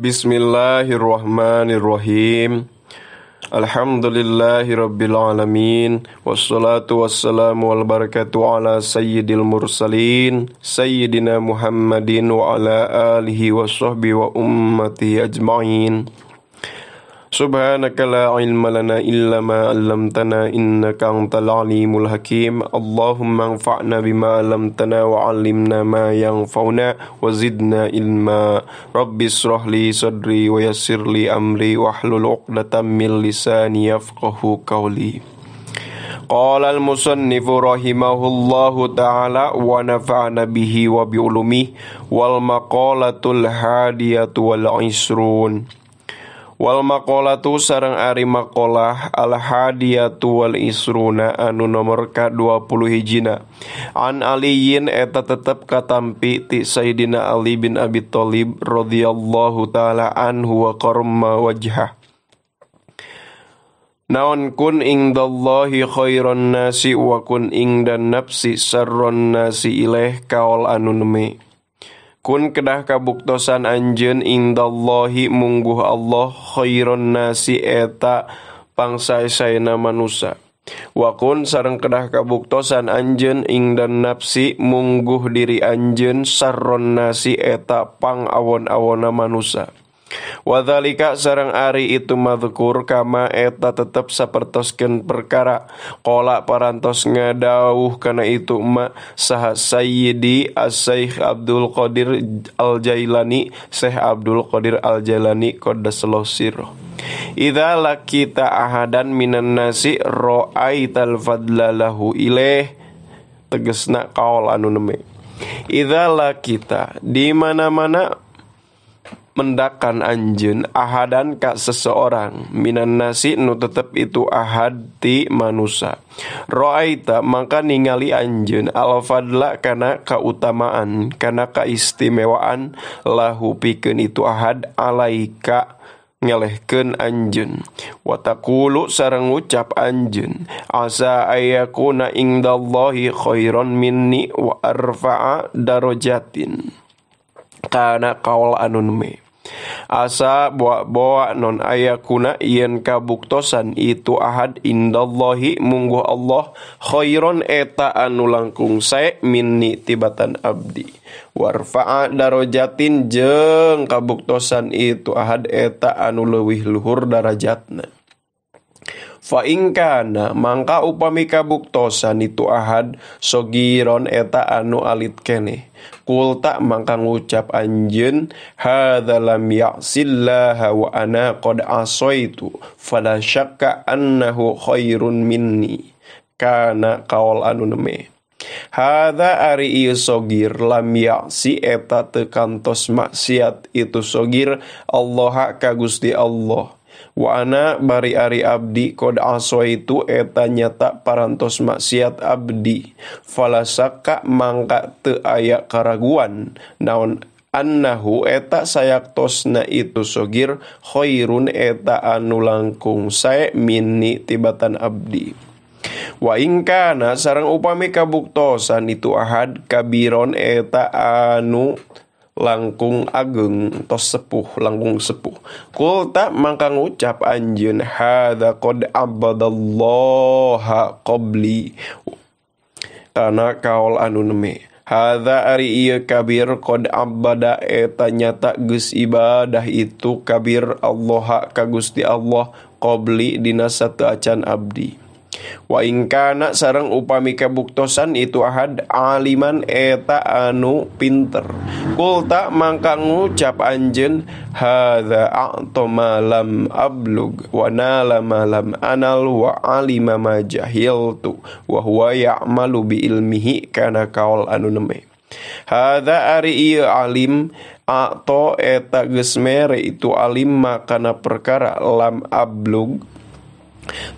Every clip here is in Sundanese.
Bismillahirrahmanirrahim. Alhamdulillahi rabbil alamin. Wassalatu wassalamu wal barakatu ala sayyidil mursalin, sayyidina Muhammadin wa ala alihi wa sahbihi wa ummati ajma'in. Subhanaka la ilma lana illa ma 'allamtana innaka antal alimul hakim. Allahumma anfa'na bima 'allamtana wa 'allimna ma yanfa'una wa zidna ilma. Rabbi israh li sadri wa yassir li amri wahlul 'uqdatam min lisani yafqahu qawli. Qala al-musannifu rahimahullahu ta'ala wa nafa'na bihi wa bi ulumihi wal maqalatul hadiyatu wal isrun. Wal maqalatu sareng ari maqalah al hadiyatu wal isruna anu nomor ka 20 hijina. An Aliyin eta tetep katampi ti Sayyidina Ali bin Abi Thalib radhiyallahu taala anhu wa karma wajhah. Naon kun indallahi khairan nasi wa kun indan nafsi sarron nasi ilaih kaol anu neme. Kun kedah kabuktosan anjeun indallahi mungguh Allah khairon nasi eta pangsae-saena manusa. Wa kun sareng kedah kabuktosan anjeun ingdan nafsi mungguh diri anjeun sarron nasi eta pang awon-awona manusa. Wadzalika sareng ari itu madzkur kama eta tetep sapertoskeun perkara qala parantos ngadawuh kana itu ma saha Sayyidi As-Syaikh Abdul Qadir Al-Jailani, Syekh Abdul Qadir Al-Jailani qaddasallahu sirrah. Idza laqita ahadan minan nasi ra'aital fadla lahu ilaih, tegesna kaol anu neme. Idza laqita di mana-mana mendakan anjeun ahadan ka seseorang minan nasi nu tetep itu ahad ti manusa. Ra'aita mangka ningali anjeun al fadla kana kautamaan kana kaistimewaan lahu pikeun itu ahad alaika ngelehkeun anjeun. Wa taqulu sareng ngucap anjeun asa ayakuna indallahi khairan minni wa arfa'a darajatin. Kana kaol anu neme. Asa boa-boa non ayakuna yen kabuktosan itu ahad indallahi mungguh Allah khairon eta anu langkung sae minni tibatan abdi. Warfa'a darajatin jeung kabuktosan itu ahad eta anu leuwih luhur darajatna. Fa in kana mangka upami kabuktosan itu ahad sogiron eta anu alit keneh. Kulta mangka ngucap anjeun hadza lam ya'sillaha wa ana qad asaitu fala syakka annahu khairun minni. Kana kaol anu neme. Hadza ari ieu sogir lam ya'si eta teu kantos maksiat itu sogir Allah ka Gusti Allah. Wa ana bari ari abdi qad asaitu eta nyata parantos maksiat abdi. Falasaka mangka teu aya karaguan naon annahu eta sayaktosna itu sogir khairun eta anu langkung sae minni tibatan abdi. Wa in kana sareng upami kabuktosan itu ahad kabiron eta anu langkung ageng tos sepuh langkung sepuh. Kulta mangka ngucap anjeun hadza qad abadallaha qabli. Kana kaol anu neme. Hadza ari ieu kabir qad abada eta nyata geus ibadah itu kabir Allah ka Gusti Allah qabli dina sateuacan abdi. Wa in kana sareng upami kabuktosan itu ahad aliman eta anu pinter. Kulta mangka ngucap anjeun hadza a'ta ma lam ablug wa nala ma lam anal wa alima ma jahiltu wa huwa ya'malu bi ilmihi kana kaol anu neme. Hadza ari ieu alim a'ta eta geus mere itu alim makana perkara lam ablug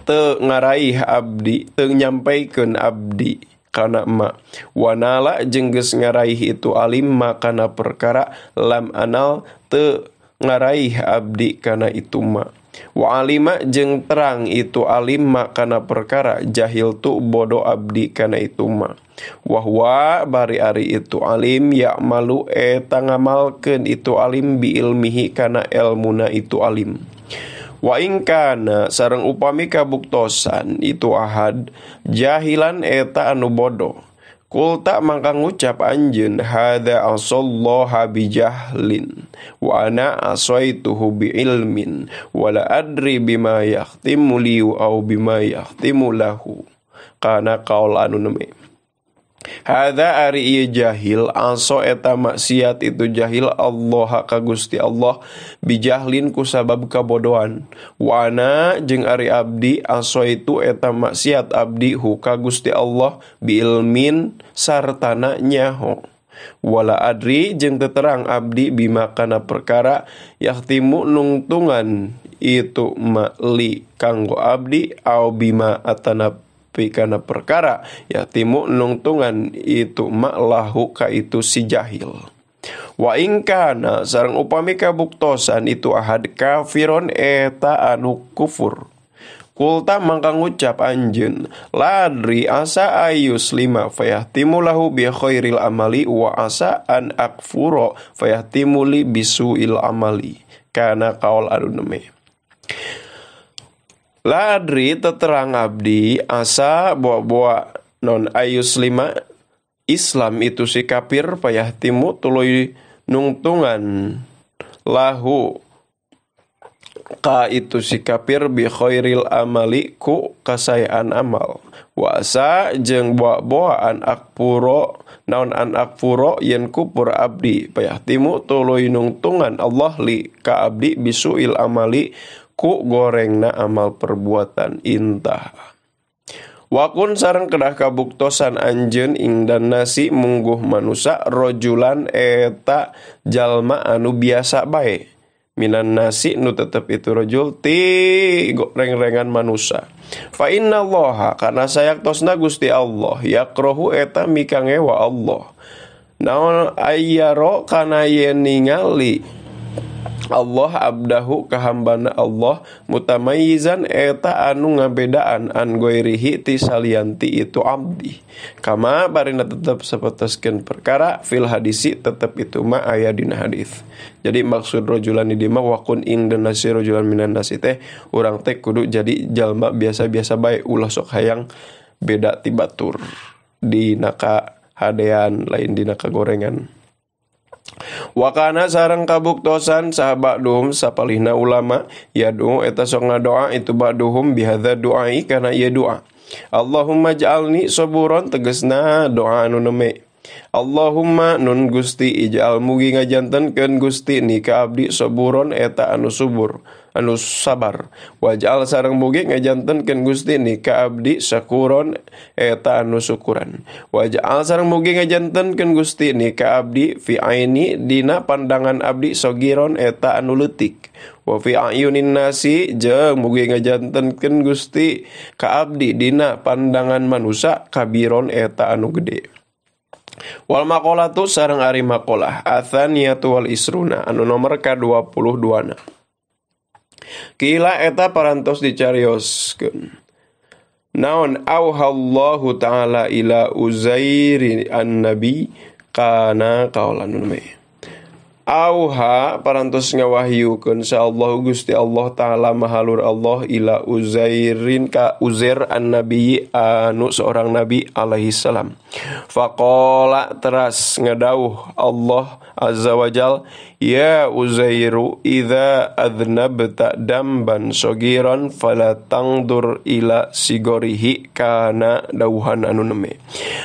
teu ngaraih abdi, teu nyampaikeun abdi. kana ma wanala jeung geus ngaraih itu alim ma kana perkara lam anal teu ngaraih abdi kana itu ma wa alima jeung terang itu alim ma kana perkara jahil tu bodoh abdi kana itu ma wahwa bari ari itu alim ya'malu eta ngamalkeun itu alim bi ilmihi kana elmuna itu alim wa in kana sareng upami kabuktosan itu ahad jahilan eta anu bodoh kulta mangka ngucap anjeun hadza asallaha bijahlin wa ana asaituhu bi ilmin wala adri bima yahtimu li au bima yahtimu lahu kana qaul anu neme hadza ari ieu jahil aso eta maksiat itu jahil Allah ka Gusti Allah bijahlin ku sabab kabodohan wa ana jeung ari abdi aso itu eta maksiat abdi hu ka Gusti Allah biilmin sartana nyaho wala adri jeung teterang abdi bima kana perkara yahtimu nungtungan itu ma'li kanggo abdi au bima atana pikana perkara ya timu nungtungan itu maklahu ka itu si jahil wa in kana sareng upami kabuktosan itu ahad kafiron eta anu kufur kulta mangka ngucap anjeun ladri asa ayus lima fayahtimu lahu bi khairil amali wa asa an akfuro fayahtimu li bisuil amali kana qaul anu neme ladri teterang abdi asa boa-boa non ayus lima Islam itu si kafir payah timu tuluy nungtungan lahu ka itu si kafir bi khairil amali ku kasayaan amal wa asa jeung boa-boaan akpuro naon an akfuro yen kupur abdi payah timu tuluy nungtungan Allah li ka abdi bisuil amali ku gorengna amal perbuatan intah wakun sareng kedah kabuktosan anjeun ingdan nasi mungguh manusa rojulan eta jalma anu biasa bae minan nasi nu tetep itu rojul ti reng-rengan manusa fa innallaha kana sayaktosna Gusti Allah yakrohu eta mikangewa Allah naon ayyaro kana yen ningali Allah abdahu kahambana Allah mutamayyizan eta anu ngabedaan an goirihi ti salianti itu abdi kama barina tetep sapertoskeun perkara fil hadisi tetep itu ma aya dina hadis. Jadi maksud rojulan di mah wakun indanasi rojulan minan nasi teh urang teh kudu jadi jalma biasa-biasa bae ulah sok hayang beda ti batur dina kahadean lain dina kagorengan. Wakana sareng kabuktosan sahabat duhum sapalihna ulama yad'u eta sok ngadoa itu ba'duhum bihadza du'ai kana ieu doa Allahumma ij'alni saburan tegasna doa anu neme Allahumma nun Gusti ij'al mugi ngajantenkeun Gusti ni ka abdi saburon eta anu subur anu sabar waj'al sareng mugi ngajantenkeun Gusti ni ka abdi syakuron eta anu syukuran waj'al sareng mugi ngajantenkeun Gusti ni ka abdi fi aini dina pandangan abdi sogiron eta anu leutik wa fi ayunin nasi jeung mugi ngajantenkeun Gusti ka abdi dina pandangan manusa kabiron eta anu gede. Wal maqalatu sareng ari maqalah atsaniyatu wal isruna anu nomor ka-22 na. Kila eta parantos dicarioskeun. Naon auhallahu ta'ala ila Uzairi an-nabi kana qaulan name. Auha parantos ngawahyukeun sa Allah Gusti Allah ta'ala mahalur Allah ila Uzairin ka Uzair an-nabi anu seorang nabi alaihi salam. Faqala teras ngadauh Allah azza wajal ya Uzairu idza adnabta damban sogiran fala tangdur ila sigorihi kana dauhan anu neme.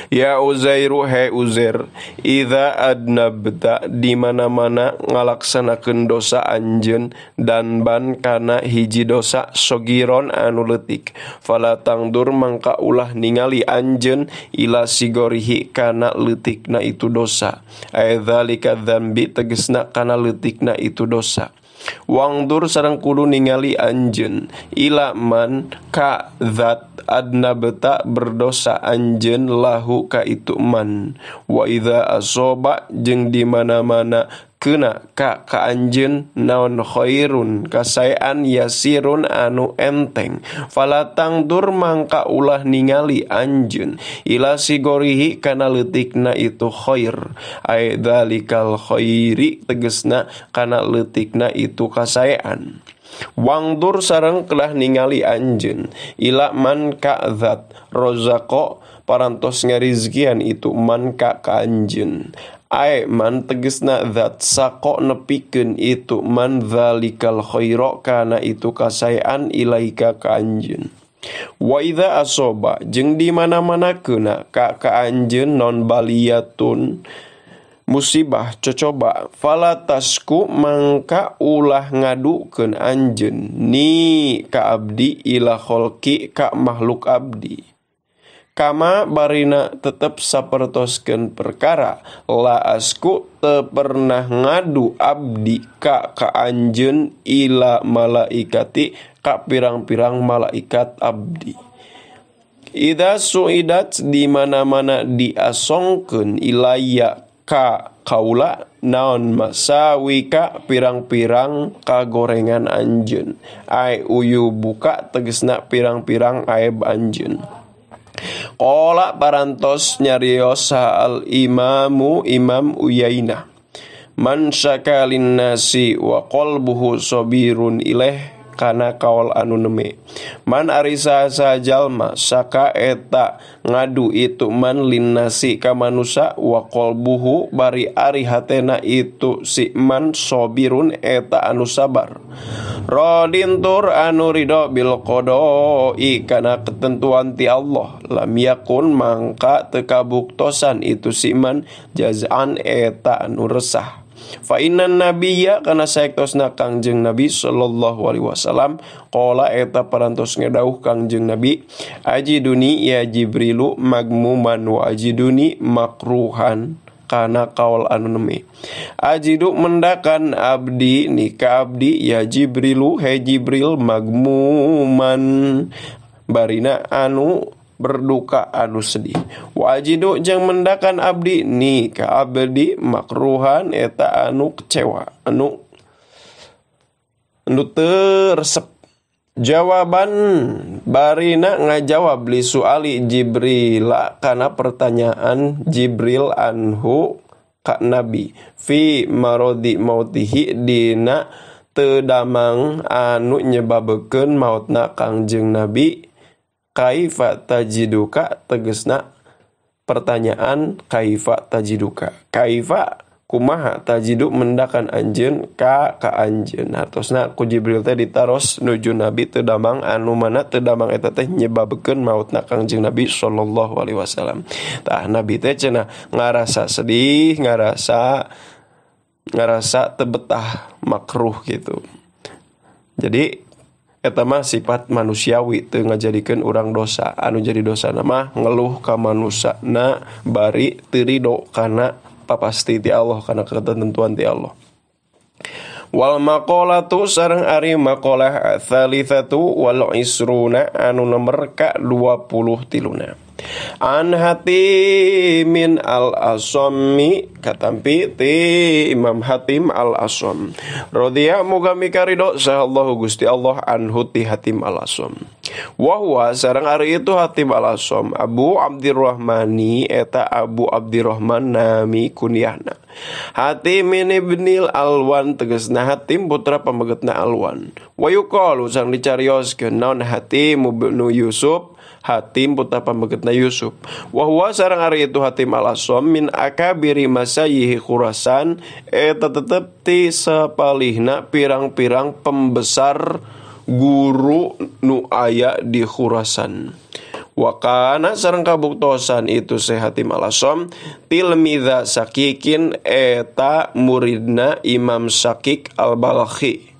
Ya Uzairu he Uzair idza adnabta di mana-mana ngalaksanakeun dosa anjeun dan ban kana hiji dosa sogiron anu leutik fala tangdur mangka ulah ningali anjeun ila sigorihi kana leutikna itu dosa aidzalika dzambi tegesna kana leutikna itu dosa. Wangdur sareng kudu ningali anjeun ila man ka zat adnabta berdosa anjeun lahu ka itu man. Wa idza asoba jeung di mana-mana kena ka ka anjeun naon khairun kasaean yasirun anu enteng fala tangdur mangka ulah ningali anjeun ila sigorihi kana leutikna itu khair ai dzalikal khairi tegesna kana leutikna itu kasaean. Wangdur sareng kelah ningali anjeun ila man ka zat rozaqo parantos ngarizkian itu man ka ka anjeun ai man tegesna zat sako nepikeun itu man zalikal khaira kana itu kasaean ilaika ka anjeun. Wa idza asoba jeung di mana-mana keuna ka ka anjeun non baliyatun musibah cocoba falatasku mangka ulah ngadukeun anjeun ni ka abdi ila kholqi ka makhluk abdi. Kama barina tetep sapertoskeun perkara la asku teu pernah ngadu abdi ka ka anjeun ila malaikati ka pirang-pirang malaikat abdi. Idza suidat di mana-mana diasongkeun ilaya ka kaula naon masawika pirang-pirang kagorengan anjeun ai uyu buka tegesna pirang-pirang aib anjeun. Qala parantos nyarios al imamu Imam Uyainah man syaka linnasi wa qalbuhu sabirun ilaih kana kaol anu neme. Man ari saha jalma saka eta ngadu itu man linnasi ka manusa wa qalbuhu bari ari hatena itu si man sabirun eta anu sabar. Radin tur anu ridho bil qada'i kana ketentuan ti Allah lam yakun mangka teu kabuktosan itu si man jazaan eta anu resah. Fa innan nabiyya kana saektosna Kangjeng Nabi sallallahu alaihi wasallam qala eta parantos ngedauh Kangjeng Nabi ajiduni ya Jibrilu magmuman wa ajiduni makruhan kana kaul anu neme. Ajidu mendakan abdi nika abdi ya Jibrilu he Jibril magmuman barina anu berduka anu sedih. Wajidu jeung mendakan abdi ni ka abdi makruhan eta anu kecewa anu teu resep. Jawaban barina ngajawab li suali Jibril kana pertanyaan Jibril anhu ka Nabi fi marodi mautihi dina teu damang anu nyebabekeun mautna Kangjeng Nabi. Kaifa tajiduka tegesna pertanyaan kaifa tajiduka. Kaifa kumaha tajidu mendakan anjeun ka ka anjeun. Hartosna ku Jibril teh ditaros nuju Nabi teu damang anu mana teu damang eta teh nyebabekeun mautna Kangjeng Nabi sallallahu alaihi wasallam. Tah Nabi teh cenah ngarasa sedih, ngarasa teu betah makruh gitu. Jadi eta mah sifat manusiawi teu ngajadikeun urang dosa. Anu jadi dosa mah ngeluh ka manusana bari teu rido kana papasti ti Allah kana ketentuan ti Allah. Wal maqalatu sareng ari maqalah tsalitsatu wal isruna anu nomor ka 23. An Hatimin al-Asammi katampi ti Imam Hatim al-Asam radhiya muga mikarido sahallahu Gusti Allah anhu ti Hatim al-Asam. Wa huwa sareng ari itu Hatim al-Asam Abu Abdirrahmani eta Abu Abdirrahman nami kunyahna. Hatim ibnil Alwan tegesna Hatim putra pamegetna Alwan. Wa yuqalu sareng dicarioskeun naon Hatim ibnu Yusuf Hatim putra pamegetna Yusuf. Wa huwa sareng ari itu Hatim al-Asam min akabiri masayihi Khurasan eta tetep ti sapalihna pirang-pirang pembesar guru nu aya di Khurasan. Wa kana sareng kabuktosan itu si Hatim al-Asam tilmidza Sakikin eta muridna Imam Sakik al-Balkhi.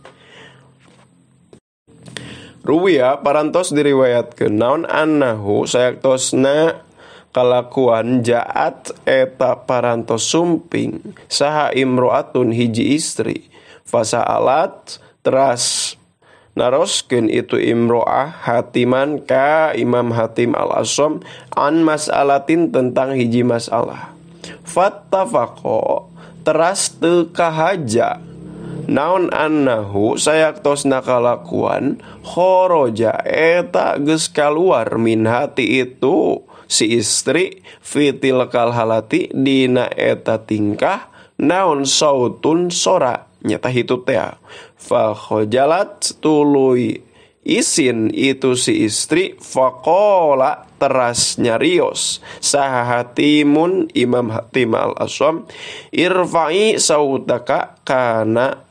Ruwiya parantos diriwayatkeun naon annahu sayaktosna kalakuan jaat eta parantos sumping saha imro'atun hiji istri fasaalat teras naroskeun itu imro'ah hatiman ka Imam Hatim Al-Asom an mas'alatin tentang hiji masalah fattafaqo teras teu kahaja naon annahu sayaktosna kalakuan khoroja eta geus kaluar min hati itu si istri fitil kalhalati dina eta tingkah naon sautun sora nyata hitut teh fa khojalat tuluy isin itu si istri faqala teras nyarios saha hatimun Imam Hatim Al-Asom irfa'i sautaka kana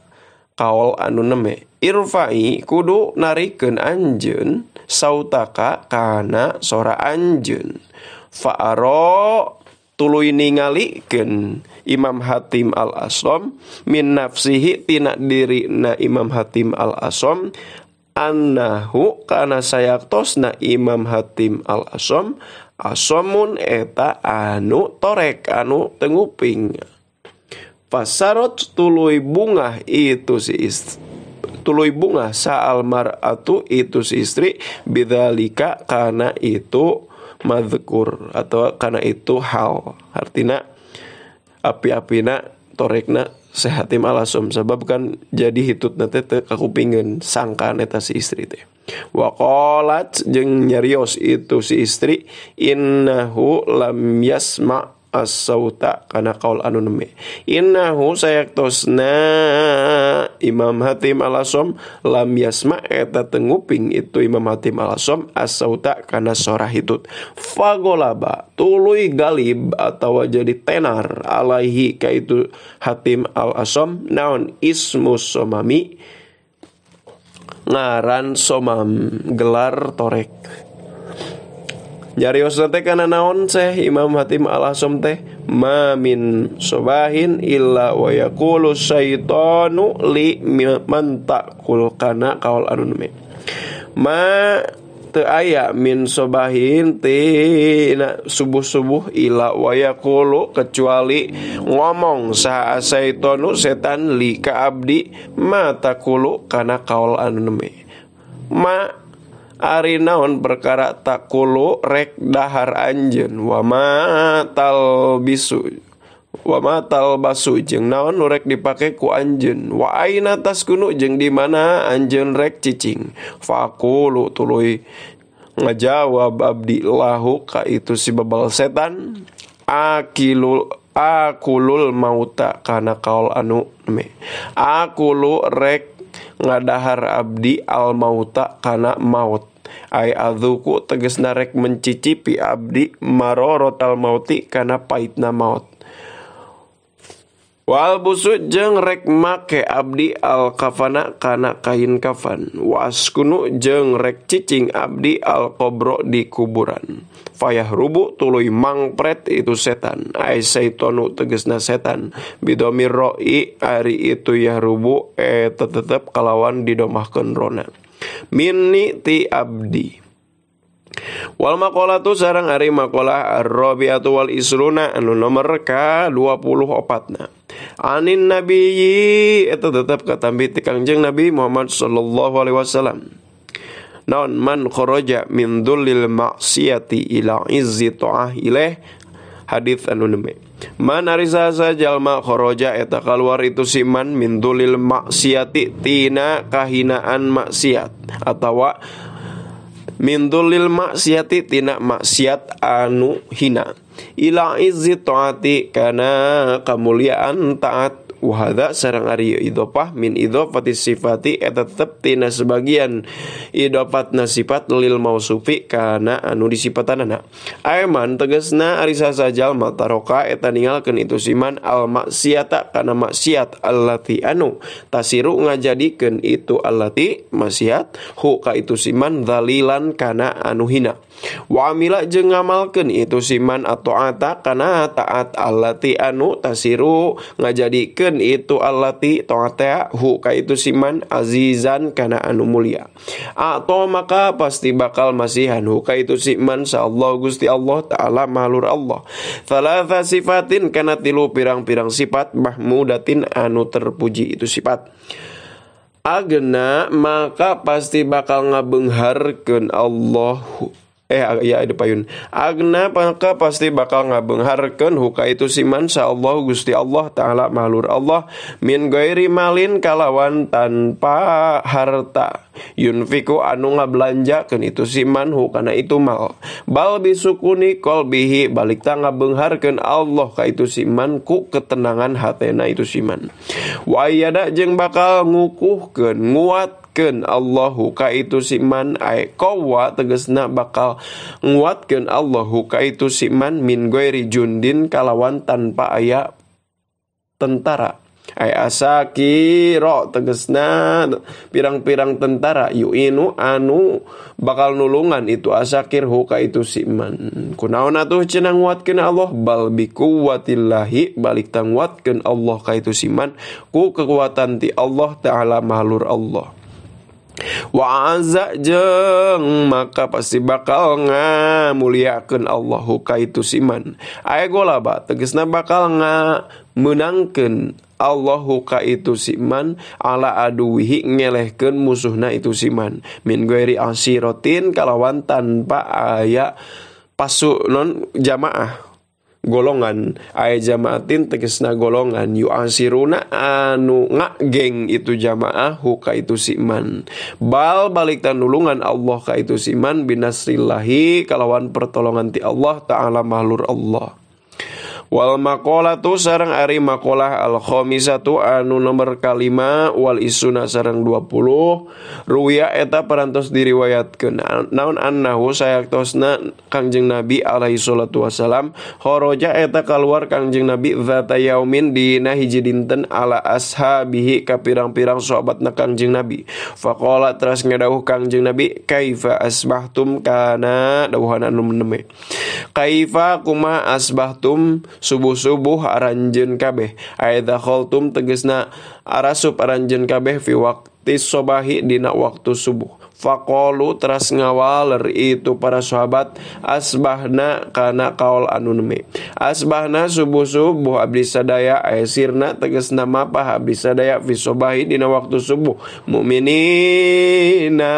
kaol anu neme irfa'i kudu narikeun anjeun sautaka kana sora anjeun fa'aro tuluy ningalikeun Imam Hatim Al-Asom min nafsihi tina dirina Imam Hatim Al-Asom annahu kana sayaktosna Imam Hatim Al-Asom asomun eta anu torek anu tenguping fasarot tuluy bungah itu si istri tuluy bungah sa'al mar'atu itu si istri bidzalika kana itu madhkur atau kana itu hal artina api-apina torekna sehatim Al-Asom sebab kan jadi hitutna teh teu kakupingeun sangkaan eta si istri teh wa qalat jeung nyarios itu si istri innahu lam yasma as-sauta kana kaul anu neme innahu sayaktosna Imam Hatim Al-Asom lam yasma eta teu nguping itu Imam Hatim Al-Asom as-sauta kana sora hitut fagolaba tuluy galib atawa jadi tenar alaihi ka itu Hatim Al-Asom naon ismus somami ngaran somam gelar torek nyarios teh kana naon seh Imam Hatim Al-Asom teh ma min sobahin illa wa yaqulu syaitanu li man taqul kana kaul anu neme ma teu aya min sobahin tina subuh-subuh illa wa yaqulu kecuali ngomong saha syaitanu setan li ka abdi ma taqulu kana kaul anu neme ma ari naon perkara takulu rek dahar anjeun wa ma talbisu wa ma talbasu jeung naon nu rek dipake ku anjeun wa aina taskunu jeung di mana anjeun rek cicing faqulu tuluy ngajawab abdi lahu ka itu si babal setan akilul akulul mauta kana kaul anu me akulu rek ngadahar abdi al mauta kana maut ai adzuku tegasna rek mencicipi abdi marorotal mauti kana paitna maut wal busu jeung rek make abdi al kafana kana kain kafan waskunu jeung rek cicing abdi al qobro di kuburan fayahrubu tuluy mangpret itu setan ai saitonu tegasna setan bidomir roi ari itu yahrubu eta tetep kalawan didomahkeun rona minni ti abdi wal maqalatu sareng ari maqalah ar-rabi'atu wal isruna anu nomor ka 24na anin nabiyyi eta tetep katambi ti Kangjeng Nabi Muhammad sallallahu alaihi wasallam naon man kharaja min dhullil ma'siyati ila izzi ta'ah ilaih hadits anu neme man ari saha jalma kharaja eta kaluar itu si man min dhullil ma'siyati tina kahinaan maksiat atawa min dhullil maksiati tina maksiat anu hina ila izzi taati kana kamuliaan taat Wahada sareng ari idhofah min idhofati sifati eta tetep tina sebagian idhofatna sifat lil mausufi kana anu disipatanana. Aiman tegasna ari saha jalma taroka eta ninggalkeun itu siman al maksiata kana maksiat allati anu tasiru ngajadikeun itu allati maksiat hu ka itu siman dzalilan kana anu hina. Wa amila jeung ngamalkeun itu siman atau ata kana taat allati anu tasiru ngajadikeun ngajadikeun itu allati taat hu ka itu siman azizan kana anu mulia. Atau maka pasti bakal masihan hu ka itu siman sa Allah Gusti Allah Ta'ala mahlur Allah. Thalatha sifatin kana tilu pirang-pirang sifat mahmudatin anu terpuji itu sifat. Agna maka pasti bakal ngabeungharkeun Allah ya ada payun. Agna maka pasti bakal ngabeungharkeun huka itu siman sa Allah Gusti Allah Ta'ala mahlur Allah min ghairi malin kalawan tanpa harta. Yunfiku anu ngabelanjakeun itu siman hukana itu mal. Bal bisukuni qalbihi balik ta ngabeungharkeun Allah ka itu siman ku ketenangan hatena itu siman. Wa ayyada jeung bakal ngukuhkeun nguatkeun Allahu ka itu siman ay qawa tegasna bakal nguatkeun Allahu ka itu siman min ghairi jundin kalawan tanpa aya tentara. Ay asakiro tegesna pirang-pirang tentara yuinu anu bakal nulungan itu asakir huka itu siman. Kunaon atuh cenah nguatkeun Allah bal biquwwatillahi balik tanguatkeun Allah ka itu siman ku kekuatan ti Allah Ta'ala mahlur Allah. Wa azza jeung maka pasti bakal ngamuliakeun Allahu ka itu siman. Aya golaba tegesna bakal ngamenangkeun Allahu ka itu siman ala aduwihi ngelehkeun musuhna itu siman min ghairi asiratin kalawan tanpa aya pasu non jamaah golongan aya jamaatin tegesna golongan yu'asiruna anu ngageng itu jamaah huka itu siman bal balik tanulungan Allah ka itu siman binasrillahi kalawan pertolongan ti Allah Ta'ala mahlur Allah. Wal maqalatu sareng ari maqalah al khamisatu anu nomor kalima wal isuna sareng 20 ruwiya eta parantos diriwayatkeun naon annahu sayaktosna Kangjeng Nabi alaihi salatu wasalam kharaja eta kaluar Kangjeng Nabi zata yaumin dina hiji dinten ala ashabihi ka pirang-pirang sahabatna Kangjeng Nabi faqala teras ngadawuh Kangjeng Nabi kaifa asbahtum kana dawuhan anu neme kaifa kumaha asbahtum subuh-subuh aranjeun kabeh aidza khaltum tegesna arasup aranjeun kabeh fi waqti sobahi dina waktu subuh faqalu teras ngawaler itu para sahabat asbahna kana kaol anu neme asbahna subuh-subuh abdi sadaya aesirna tegesna mapah abdi sadaya fi sobahi dina waktu subuh mukminina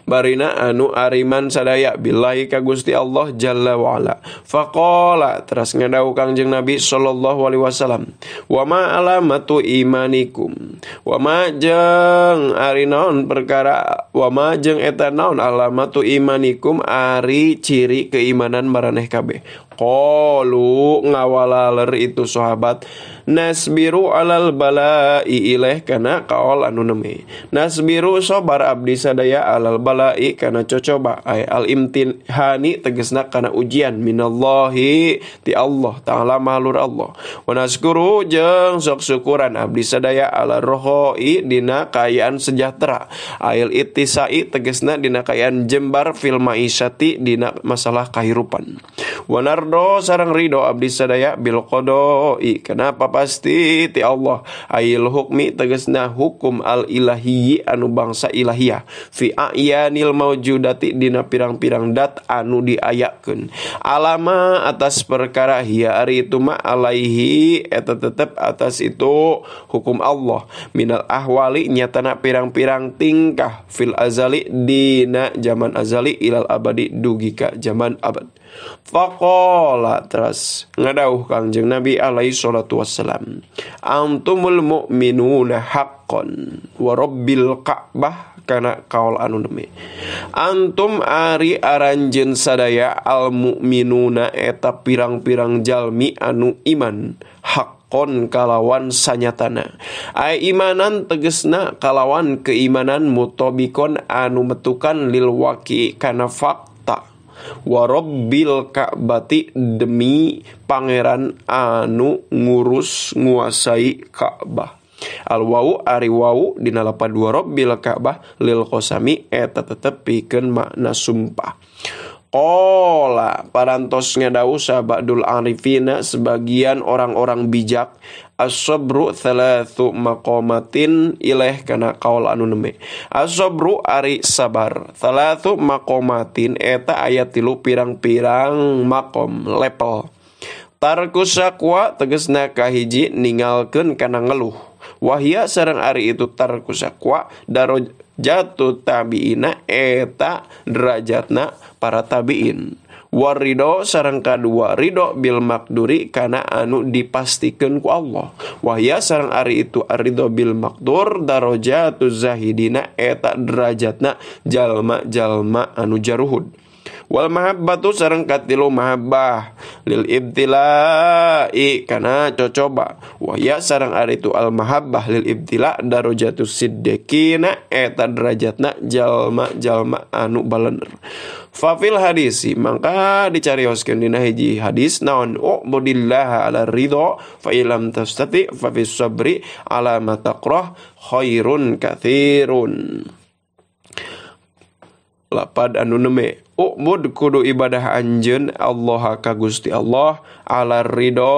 barina anu ariman sadaya billahi ka Gusti Allah jalla wa ala. Faqala teras ngadawuh Kangjeng Nabi sallallahu alaihi wasallam wa ma alamatu imanikum wa ma jeung ari naon perkara wa ma jeung eta naon alamatu imanikum ari ciri keimanan maraneh kabeh. Qalu ngawalaler itu sahabat nasbiru alal balai ilaih kana kaol anu neme nasbiru sobar abdi sadaya alal balai kana cocoba ay al imtihani tegesna kana ujian minallahi ti Allah Ta'ala mahlur Allah wa naskuru jeung sok syukuran abdi sadaya ala rohoi dina kaayaan sejahtera ail ittisai tegesna dina kaayaan jembar fil ma'isyati dina masalah kahirupan wa nardo sareng ridho abdi sadaya bil qada'i kenapa pasti ti Allah ail hukmi tegesna hukum al ilahiyyi anu bangsa ilahiyah fi a'yanil maujudati dina pirang-pirang dat anu diayakeun alama atas perkara hiya ari itu ma alaihi eta tetep atas itu hukum Allah minal ahwali nyatana pirang-pirang tingkah fil azali dina zaman azali ilal abadi dugi ka zaman abad. Faqala teras ngadauh Kangjeng Nabi alaihi salatu wassalam antumul mu'minuna haqqan wa rabbil ka'bah kana kaol anu neme antum ari aranjeun sadaya al mu'minuna eta pirang-pirang jalmi anu iman haqqon kalawan sanyatana ay imanan tegesna kalawan keimanan mutobikon anu metukan lil waqi kana fakta wa rabbil ka'bati demi pangeran anu ngurus nguasai Ka'bah. Al wawu ari wawu dina lapad dua rabbil Ka'bah lil qasami eta tetep pikeun makna sumpah. Qala parantos ngadawuh sabadul arifina sebagian orang-orang bijak As-sabru thalathu maqamatin ilaih kana kaul anu neme. As-sabru ari sabar thalathu maqamatin eta aya tilu pirang-pirang makom level. Tarku syakwa tegesna kahiji ningalkeun kana ngeluh. Wahya sareng ari itu tarku syakwa darajatu tabiina eta derajatna para tabiin. Warido sareng kadua ridho bil makduri kana anu dipastikeun ku Allah. Wahya sareng ari itu aridho bil makdur darajatu zahidina eta derajatna jalma-jalma anu jaruhud. Wal mahabbatu sareng katilu mahabbah lil ibtila'i kana cocoba. Wahya sareng ari itu al mahabbah lil ibtila darajatu siddiqina eta derajatna jalma-jalma anu balener. Fafil hadisi mangka dicarioskeun dina hiji hadis naon ubudillaha ala ridho fa illam tastati fa fis sabri ala ma taqrah khairun katsirun. Lapad anu neme ubud kudu ibadah anjeun Allah ka Gusti Allah ala ridho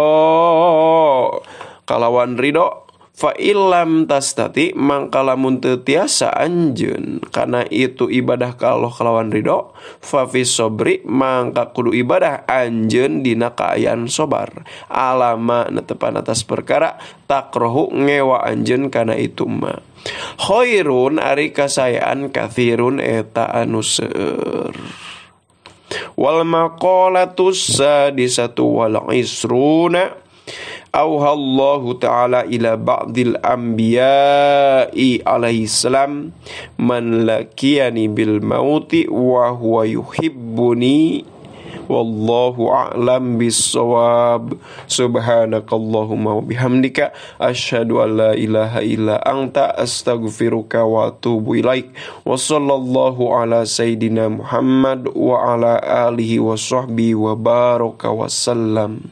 kalawan ridho fa illam tastati mangka lamun teu tiasa anjeun kana itu ibadah ka Allah kalawan ridho fa fi sabri mangka kudu ibadah anjeun dina kaayaan sabar alama netepan atas perkara takrohu ngewa anjeun kana itu ma khairun ari kasayaan katsirun eta anu seueur. Wal maqalatu sadisatu wal isruna auhallahu ta'ala ila ba'dil anbiya'i alaihi salam man lakiyani bil mauti wa huwa yuhibbuni wallahu a'lam bissawab. Subhanakallahumma wa bihamdika asyhadu an la ilaha illa anta astaghfiruka wa atubu ilaik. Wa sallallahu ala sayidina Muhammad wa ala alihi wa sahbihi wa baraka wa sallam.